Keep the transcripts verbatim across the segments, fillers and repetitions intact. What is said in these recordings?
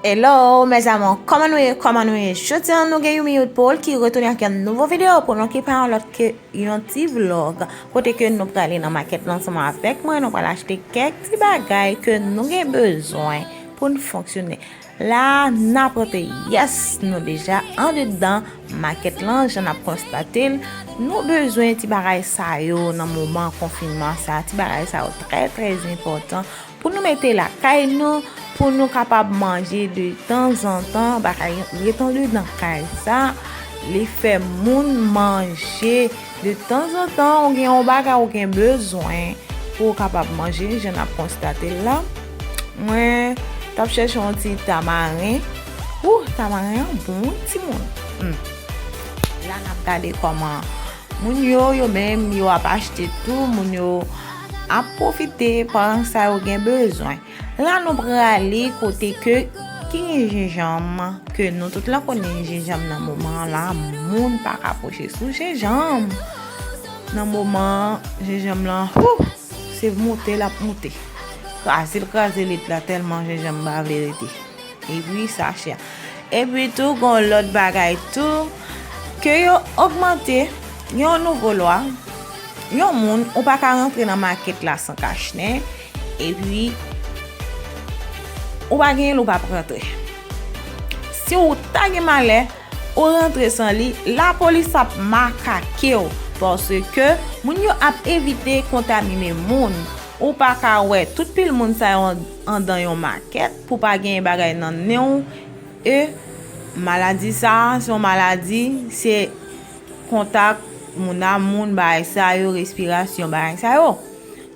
Hello, mes amours, kòman nou ye? Kòman nou ye? Jodi a, nou gen Youmi Youthpool ki retounen ak yon nouvo videyo pou nou ki pa yon lòt ke yon ti vlog. Kote ke nou prale nan makèt la ansanm avèk mwen, nou pral achte kèk ti bagay ke nou gen bezwen pou n fonksyone. La, n ap rantre, yes, nou deja andedan makèt lan, jan n ap konstate l. Nou bezwen ti bagay sa yo nan moman konfinman sa. Ti bagay sa yo trè, trè enpòtan pou nou mete lakay nou, pou nou kapab manje de tanzantan. Bagay ret andedan kay sa, li fè moun manje de tanzantan. Ou gen yon bagay ou gen bezwen pou w kapab manje, jan n ap konstate l la. Mwen t ap chèche yon ti tamaren. Ou, tamaren an bon, wi, timoun. Hmm. La, n ap gade kòman moun yo, yo menm, yo ap achte tou, moun yo ap pwofite, paran sa yo gen bezwen. La, nou prale kote ke ki gen jenjanm, ke nou tout la konnen jenjanm nan moman an la, moun pa ka pwoche sou jenjanm. Nan moman an, jenjanm lan, hou, se moute l ap moute. Kraze l, kraze l la tèlman jenjanm pa vle rete. Epi sa chè. Epi tou, gon lòt bagay tou, ke yo ogmante yon nouvo lwa. Yon moun, ou pa ka rantre nan makèt la san kachnen. Epi, ou pa genyen l, ou p ap rantre. Si w ta gen malè, ou rantre san li, lapolis ap makake w, paske moun yo ap evite kontamine moun. Ou pa ka wè tout pil moun sa yo an-, andan yon makèt pou pa genyen bagay nan nen w. E maladi sa a, se yon maladi, se kontak moun a moun, bagay sa yo, respirasyon, bagay sa yo.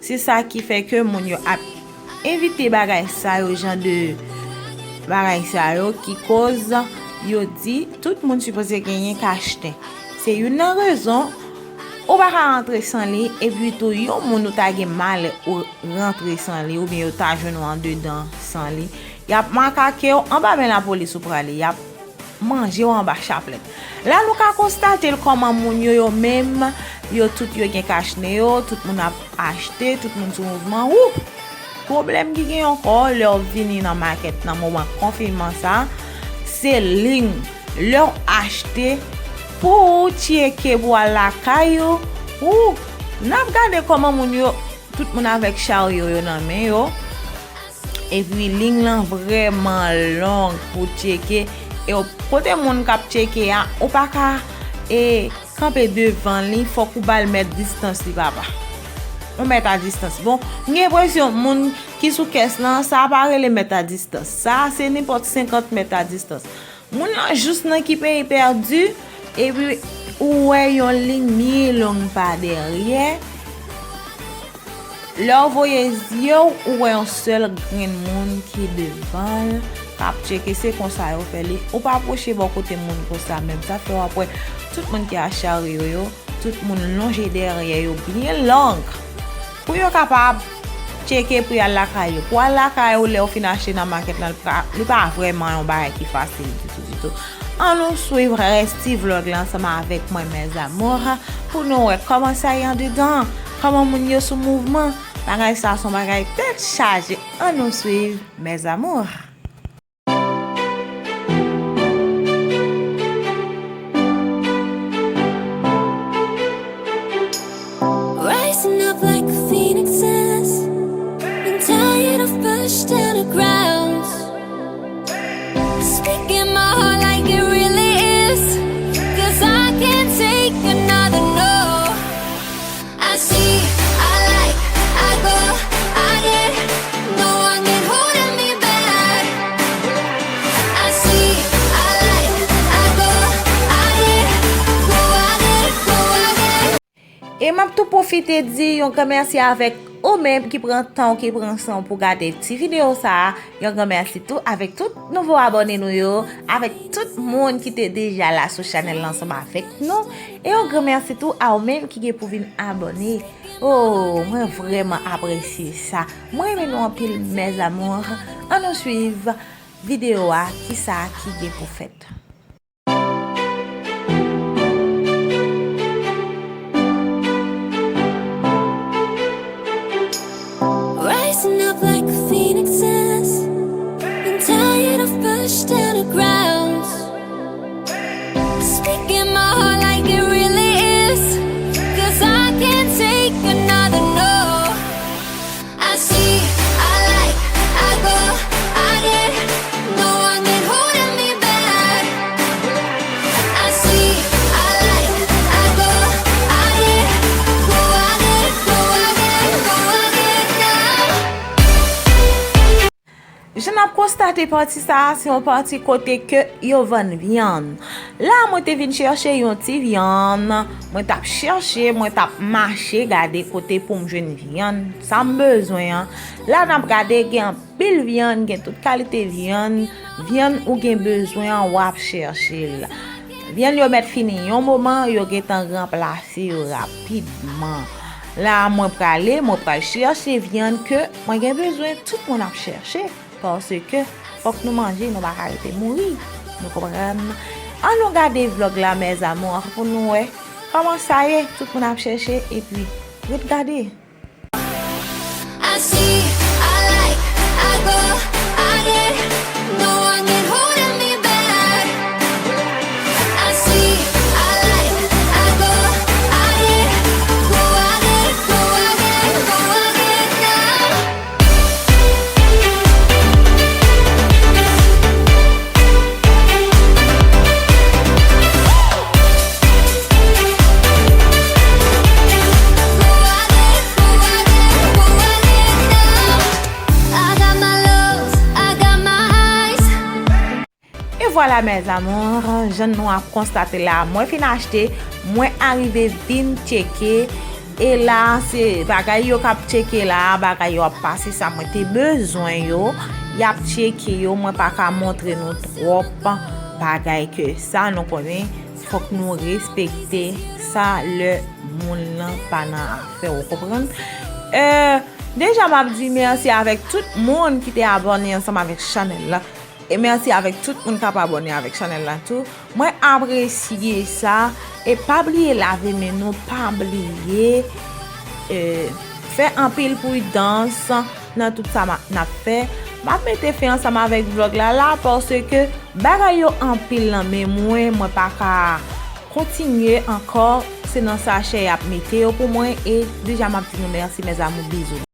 Se sa ki fè ke moun yo ap evite bagay sa yo, jan de bagay sa yo ki koz yo di tout moun sipoze genyen kachnen. Se youn nan rezon ou pa ka rantre san li, epi tou yon moun ou ta gen malè ou rantre san li, oubyen yo ta jwenn ou andedan san li, y ap makake w, anba men lapolis ou prale, y ap manje w anba chaplèt. La, nou ka konstate l kòman moun yo, yo menm, yo tout yo gen kachnen yo, tout moun ap achte, tout moun sou mouvman. Ou! Pwoblèm ki gen ankò, lè w vini nan makèt nan moman konfinman sa, se liy. Lè w achte, pou w tcheke pou w al lakay ou, ou, n ap gade kòman moun yo, tout moun avèk charyo yo nan men yo. Epi liy lan vrèman long pou tcheke. E w, kote moun k ap tcheke a, ou pa ka, e, kanpe devan li, fòk ou ba l mèt distans li, papa. Yon mèt a distans. Bon, m gen enpresyon moun ki sou kès lan, sa pa rele mèt a distans. Sa, se nenpòt senkant mèt a distans. Moun nan jis nan ki peyi pèdi, epi ou wè yon liy byen long pa dèyè. Lè w voye zye w, ou wè yon sèl grenn moun ki devan l, k ap tcheke, se konsa yo fè li. Ou pa pwoche bò kote moun konsa menm. Sa fè w ap wè tout moun ki a charyo yo, tout moun lonje dèyè yo byen long. Pou yo kapab tcheke pou y al lakay yo. Pou al lakay ou, lè w fin achte nan makèt lan, li pa, li pa vrèman yon bagay ki fasil ditou, ditou. Ann nou swiv rès ti vlòg la ansanm avèk mwen, mes amours, pou nou wè kòman sa ye andedan, kòman moun yo sou mouvman. Bagay sa se yon bagay tèt chaje. Ann nou swiv, mes amours. Rising up like a phoenix, I'm tired of pushed underground. Speaking my heart like it really is, 'cause I can't take another no. I see, I like, I go, I get, no one can hold me back. I see, I like, I go, I get, go, I get, go, I get. E m ap tou pwofite di yon gran mèsi avèk ou menm ki pran tan w, ki pran san w pou gade ti videyo sa a. Yon gran mèsi tou avèk tout nouvo abòne nou yo, avèk tout moun ki te deja la sou chanèl la ansanm avèk nou. E yon gran mèsi tou a ou menm ki gen pou vin abòne. Oh, mwen vrèman apresye sa. Mwen renmen nou anpil, mes amours. Ann nou swiv videyo a, kisa ki gen pou fèt. Rising up like a phoenix, I'm tired of grounds. Speaking my heart like it really is. 'Cause I can't take another no. I see, I like, I go, I get. No one can hold me back. I see, I like, I go, I get. Go, I get, go, I get, go, I get now. Jan n ap konstate, pati sa a se yon pati kote ke yo vann vyann. La a mwen te vin chèche yon ti vyann. Mwen t ap chèche, mwen t ap mache gade kote pou m jwenn vyann sa m bezwen an. La n ap gade, gen anpil vyann, gen tout kalite vyann. Vyann ou gen bezwen an, w ap chèche l. Vyann yo mèt fini yon moman, yo gentan ranplase yo rapidman. La a mwen prale, mwen pral chèche vyann ke mwen gen bezwen, tout moun ap chèche. Paske fòk nou manje, nou pa ka rete mouri. Nou konprann? An nou gade vlòg la, mes amours, pou nou wè kòman sa ye. Tout moun ap chèche, epi ret gade. I see, I like, I go, I get. No one can hold me back. I see, I like, I go, I get. Go, I get, go, I get, go, I get now. E vwala, mes amours, jan nou ap konstate la, mwen fin achte, mwen arive vin tcheke. E la, se bagay yo k ap tcheke la, bagay yo ap pase, sa mwen te bezwen yo. Y ap tcheke yo, mwen pa ka montre nou twòp bagay ke sa, nou konnen, fòk nou respekte sa lè moun lan pa nan afè, ou konprann? E, deja, m ap di mèsi avèk tout moun ki te abòne ansanm avèk chanèl la. E mèsi avèk tout moun k ap abòne avèk chanèl la tou. Mwen apresye sa. E pa bliye lave men nou, pa bliye, e, fè anpil pridans nan tout sa ma-, n ap fè. M ap mete fen ansanm avèk vlòg la la, paske bagay yo anpil nan men mwen, mwen pa ka kontinye ankò. Se nan sachè y ap mete yo pou mwen. E deja m ap di nou mèsi, mes amours, bizou.